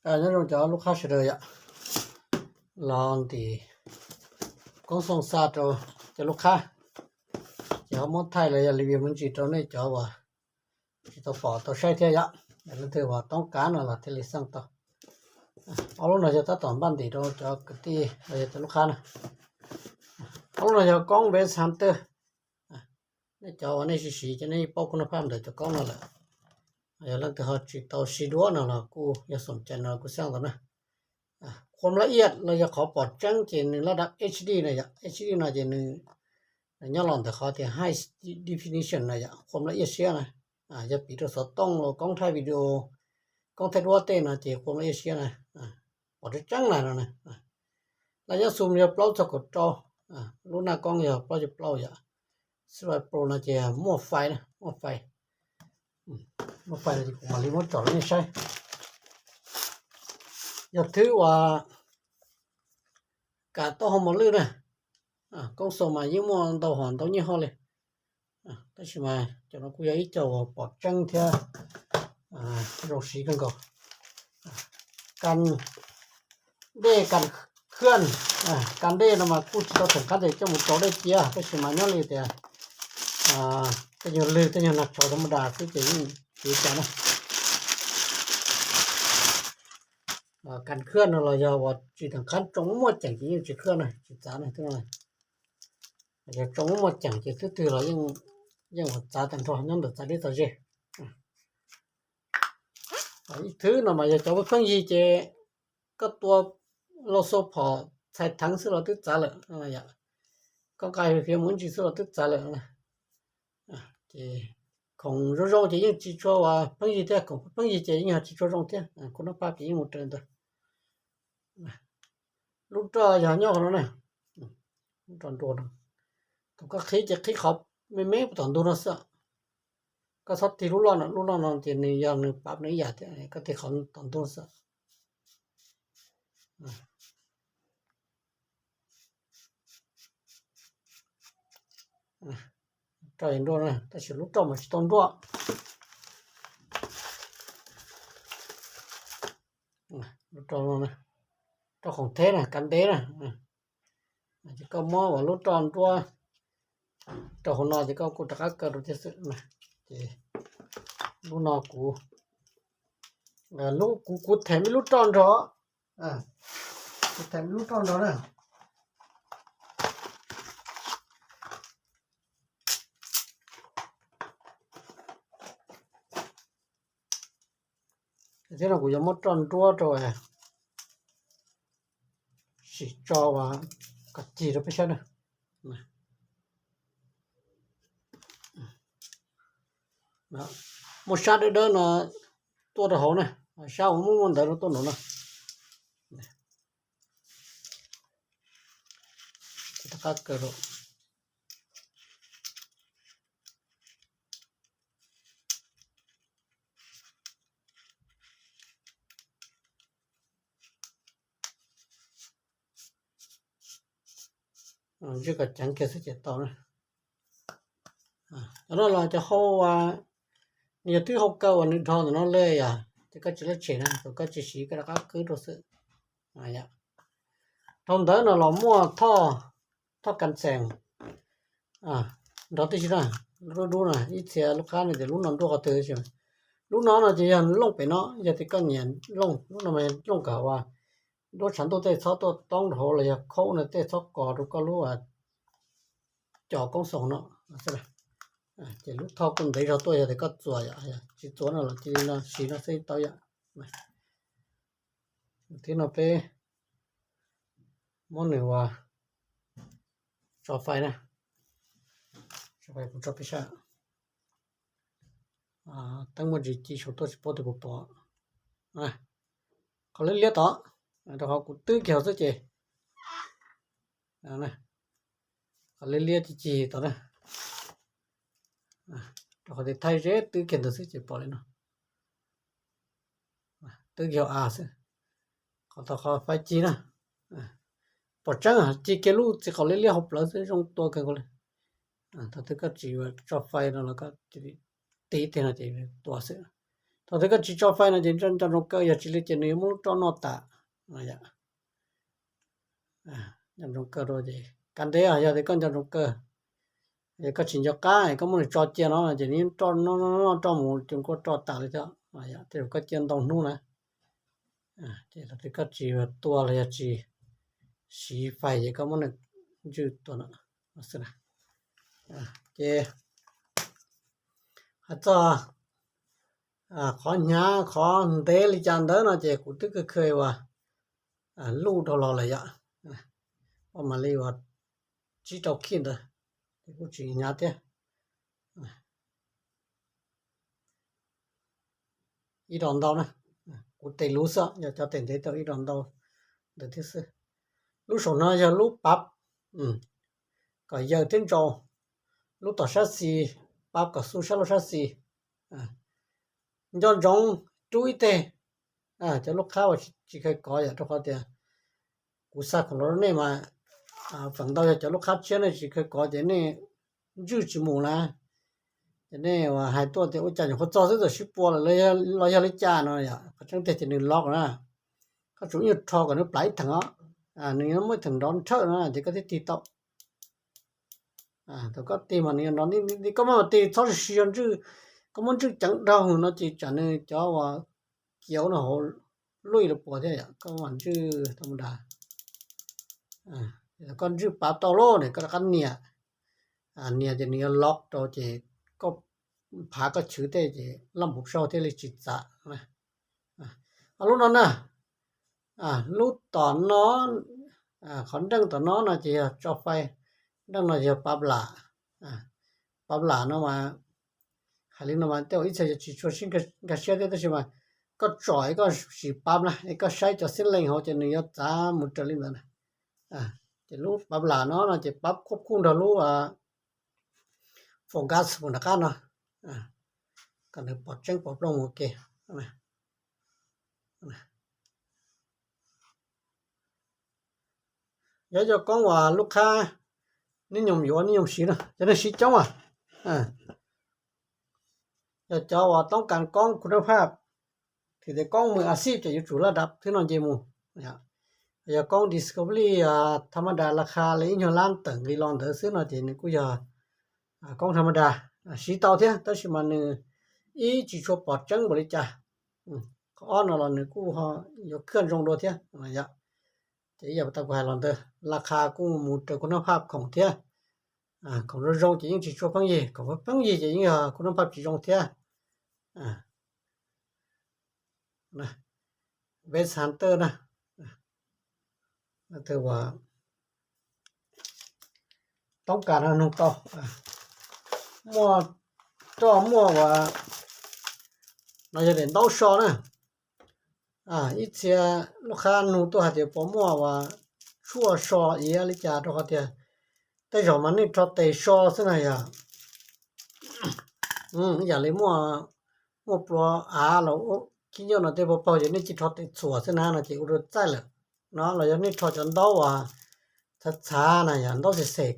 Nyob zoo cov lub qhab sawv daws yom, los ntim Koob Xoo xa rau cov lub qhab, ces ho muab thaij los yog review me ntsis rau nej cov uas tsis tau pom tau saib thiab yom. Leej twg uas toob kav no los thiaj li xaj tau. Ob lub no yog tab tom npaj ntim rau cov kwv tij los yog cov lub qhab na. Ob lub no yog koob Bass Hunter. Nej cov uas nej siv siv ces nej paub kuv noj phaj ntawm cov koob no lawm. Yog leej twg ho tsis tau siv duab no los kuj yog xoom cai no kuj xaj tau na. Qhuam laj iaj los yog qhov pom tseeb ces nws laj dab H D na yom, H D no ces nws nyob los ntawm qhov tias high definition na yom, qhuam laj iaj siab na. Yog piv rau xov tooj los koob thaij video, koob thaij duab tej no ces qhuam laj iaj siab na, pom tseeb tseeb na no na. Laj nyob xum yog plaub txog kaum rau, lub naj koob yog plaub caug plaub yom. Silver Pro no ces muaj fais na, muaj fais, muaj fais no ces kuv mam li muab tsom rau nej saib. Yog thwb uas kam taub hau mos lwj na. Koob Xoo mas yeej muaj ntau hom ntau nyiaj hoj li, tab sis mas cov no kuj yog ib co uas pom tseeb thiab zoo siv kawg nkaus. Kas dej kas khwj, kas dej no mas kuj tsis tau theem qab tes coj mus tsau dej cia, tab sis mas nyob li tias tej nyuag lwg tej nyuag nag tshauv thaum ub das xwb ces yeej tsis ua cas na. Kas khwj no los yog uas tsis theem qab tsau muaj ceem ces yeej tsis khwj na, tsis txav na. Yog tsau muaj ceem ces twb twg los yeej uas txav tag nrho nyob ntawm txav deb txav ze. Ib thwb no mas yog cov pheej yig ces koj tua lau xau phom txhais theev xwb los twb txav lawm. Koj nqa fiav mus ib ntsis xwb los twb txav lawm. Ces khoom zoo zoo ces yeej tsis tshua uas pheej yig thiab, khoom pheej yig ces yeej tsis tshua zoo thiab, kuv noj phaj ces yeej mus raws ntawd. Lub roj yog nyob qhov no na, lub roj nruas no, thaum koj qhib ces qhib qhov me me puag tom ntug no xwb. Koj txhob tig lub loj no, lub loj no ces nws yog nws pab nws ib yam thiab, koj tig qhov tom ntug xwb. Roj nruas na, tab sis lub roj mas tsis tau nruas. Lub roj no, roj khoom theb na, kav ntev na. Ces koj muab uas lub roj nruas rau hauv no ces koj kuj rov qab kaw rau thiab xwb. Ces lub no kuv, kuv kuv them ib lub roj nrog, kuv them ib lub roj nrog na. Thiab no kuv yuav muab roj nruab rau, sim tso uas kom cig rau peb saib na. Muaj sab dawb dawb no tuaj rau hauv na, sab uas muaj muaj ntawv no tuaj nraum no. Rov qab kaw rau. Ntsij kom ceev kiag xwb ces tau na. Cov no los cov hau, nws yog twb hau kaw uas nws dhos ntawm no li yom, ces koj tsis lab tshem na, thaum koj tsis siv koj rov qab kwb rau xwb. Dhau ntawd no los muaj thoj, thoj kas xees nrog tib si na, lub dub na, ib txhia lub qab no ces lub no nruab qhov twg. Lub no no ces yog looj pem no, yog tias koj nyiam looj, lub no mas looj kom uas duab tshav ntuj tej txhob tuaj toob rau hauv los yog khaub no tej txhob kos rau koj lub cov koob xoo no. Ces lub thoj kuj ntev zog tuaj, yog tias koj txuas yom, tsis txuas no los cia li no siv no xwb tau yom. Thib no peb muab nws uas tso fais na, tso fais kuv tso peb sab. Teeb muaj ntsis ci saum tuaj tsis paub tias puas pom. Qhov liab liab tod, rau qhov kuv twb kiag hauv xwb ces, qhov liab liab ci ci tod na, rau qhov tias thaij ze twb kiag ntawd xwb ces pom li no. Twb kiag hauv av xwb, qhov tod qhov faib ci na. Pom tseeb ci kiag lub txiv qaum liab liab hauv plawv xwb zoo tua kawg nkaus li. Thaum twg koj tsis tso fais no los koj tiv tig no ces tua xwb. Thaum twg koj tsis tso fais no ces nco ntsoov kawg, yog tsis li ces nws yuav muab lub roj noj tas. Nco ntsoov kawg rau ces kav ntev, yog tias koj nco ntsoov kawg, yog koj tsis nco qab koj muab nws tso cia no ces nws roj noj noj mus ces koj roj tas li thiab. Tej zaum koj cia ntau hnub na, ces thaum twg koj tsis tua los yog tsis siv fais ces koj muab nws ntswj tua no xwb na. Ces hais txog qhov hnyav qhov ntev li cas ntawd no ces kuv twb kheev kheev uas luj rau los lawm yom, ua mam li uas tsib rau khij ntawd ces kuj tsis hnyav thiab. Ib rau ntau na, kuv tes luv xwb, yog cov tes ntev tau ib rau ntau ntawd thiab xwb. Lub saum no yog lub pav kom yaws thiab ntsaus, lub tom sab xis pav kom xu sab lub sab xis. Nco ntsoov rub ib teg cov lub qhab uas tsis kheev kov yom, rau qhov tias kuv xa khoom los rau nej mas feem ntau yog cov lub qhab tshiab nej tsis kheev kov ces nej ntswj tsis mus na. Ces nej hais tuaj tias ua cas nyuam qhuav txog xwb txawm sib pua lawm los yog li cas no yom, qhov tseeb tiag ces nws lock na. Koj tsum ib nyuag rho kom nws plam ib theem os, nws yuav muaj ib theem nrov nrhawj no ces koj thiaj tig tau. Thaum koj tig mas nws yuav nrov nti nti, koj muab tig txhob siv siv ntswj, koj muab ntswj ceev dhau no ces tsam nws cov uas kiav no hauv luj los puas thiab yom, koj mam ntswj tha ma da. Koj ntswj pav tau lawm ne koj rov qab nias, nias ces nws yuav lock rau ces koj phav koj chwv tej ces laj npum saud thiaj li tsis txav. Lub no na, lub tom no, qhov nreej tom no no ces yog tso fais, nreej no yog pav lam. Pav lam no mas hais li no mas tej zaum ib txhia yog tsis tshua sib nkag siab thiab tab sis mas koj tsom es koj sim pav na es koj saib cov xib lees hauv ces nws yuav txav mus raws li ntawd na. Ces lub pav lam no no ces pav kuj kuj nrog lub focus mus nram qab no, kom nws pom tseeb pom plooj mus ua ke. Yog cov koob uas lub qhab neb nyoos yuav neb nyoos siv no, cov nej siv coob as, yog cov uas toob kas koob kuv nab phaj, thim tias koob mws a xij ces yuav tsum laj dab thwb no nce mus. Yog koob Discovery tha ma da la kha li ib nyuag lab tawm nqi los ntawd xwb no ces nws kuj yog koob tha ma da, siv tau thiab tab sis mas nws ib tsis tshua pom tseeb npaum li cas. Qhov ob no los nws kuj yuav khaj zoo dua thiab yom. Ces ib yam tau kuv hais los ntawd, la kha kuj mus raws kuv nab phaj khoom thiab. Khoom zoo zoo ces yeej tsis tshua pheej yig, khoom pheej yig ces yeej yog kuv nab phaj tsis zoo thiab. Vest Hunter na, toob kas no nug tau muaj roj muaj uas no yog daim ntaub so na. Ib txhia lub qhab nug tuaj hais tias puas muaj uas tshuaj so iav li cas rau qhov tias tej zaum mas nej rho tes so xwb na yom. Ib yam li muaj, muaj plua av los khib nyob no tej pag paug ces nej cia rho tes txhuam xwb na no ces ua rau txaij lawm no. Los yog nej rho cov ntaub uas txhav txhav na yom, ntaub xem xem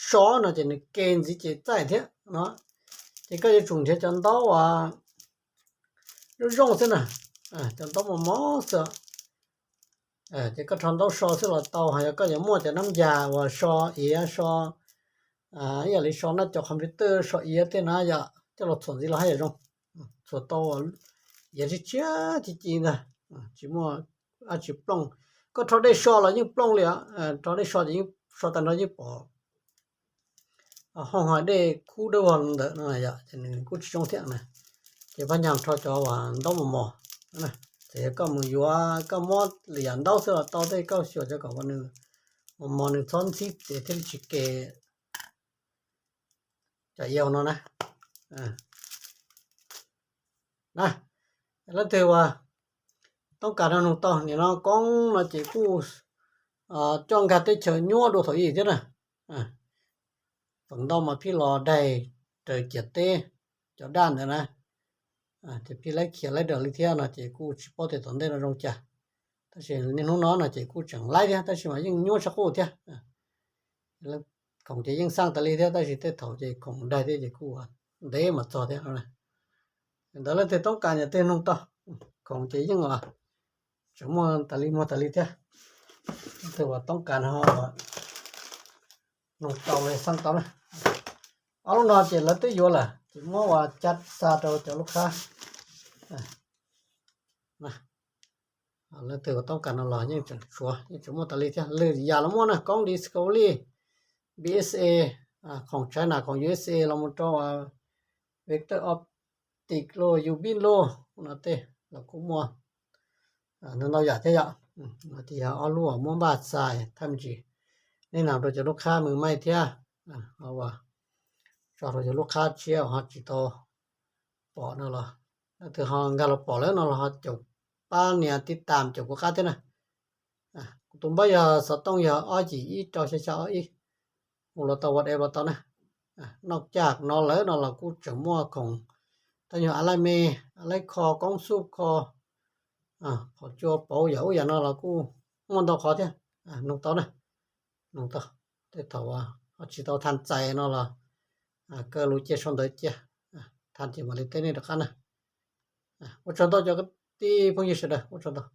so no ces nws ke ntxiv ces txaij thiab no. Ces koj yuav tsum nrhiav cov ntaub uas zoo zoo xwb na, cov ntaub mos mos xwb. Ces koj rho ntaub so xwb los tau, ho yog koj yuav muaj cov nab yas uas so iav so, ib yam li so nab cov computer so iav tej na yom, coj los txhuam ntxiv los haj yam zoo. Txhuam tau iav tshiab tshiab ci ci ntag, tsis muaj dab tsi plooj. Koj rho dej so los yeej plooj li os, rho dej so ces yeej so tag nrho yeej pom hoob hais dej khub dawb vog ntawm no yom, ces nws kuj tsis zoo thiab na. Ces pab nyaj rho cov uas ntaub mos mos. Txawm yog koj mus yuav koj muab lwm yam ntaub xwb los tau, tej koj xyuas cov kom nws mos mos nws txhob ntxhib ces thiaj li tsis ke cov iav no na. Na, leej twg uas toob kas no nug tau, nim no koob no ces kuj coj nkag teb chaws nyuaj dua thaum ub thiab na. Feem ntau mas phij los daig raws ciam teb cov daj ntawd na, ces phij laib khiav laib daws li thiab no ces kuj tsis paub tias tom ntej no zoo cas. Tab sis niaj hnub no no ces kuj tseem laib thiab tab sis mas yeej nyuaj tshaj qub thiab. Khoom ces yeej xaj tas li thiab tab sis tej thaum ces khoom daig thiab ces kuj ntev mas txog thiab. Ntawd leej twg toob kas ces tej nug tau. Khoom ces yeej tseem muaj tas li muag tas li thiab. Leej twg uas toob kas no nug tau los xaj tau na. Ob lub no ces lawv twb yuav lawm ces muab ua cab xa rau cov lub khab. Leej twg uas toob kas no los yeej tseem tshuav, yeej tseem muaj tas li thiab. Lwm yam los muaj na, koob Discovery, B S A, khoom China, khoom U S A los mus rau vector optic los U-beam los no tej los kuj muaj ntau yam thiab yom. No ces yog ob lub uas muab npaj xa thaj me ntsis nej nug rau cov lub khab me maij thiab, tso rau cov lub khab tshiab ho tsis tau pom no los, leej twg ho nkag los pom lawm no los ho caum pab nias tiv tam caum kuv qab thiab na. Kuv tus npawb yog xov tooj yog ob yim ib rau xya xya ob ib, hu los tau, WhatsApp los tau na. Noj caj no lawm no los kuj tseem muaj khoom, tab yog a laij me, a laij kho, koob xub kho, qhov cua pauv yam ub yam no los kuj muaj ntau qhov thiab. Nug tau na, nug tau. Tej thaum ho tsis tau thaj txais no los kaw lus cia sau ntawv cia, thaj ces mam li teb nej rov qab na. Ua tsaug ntau cov kwv tij phooj ywg sawv daws, ua tsaug ntau.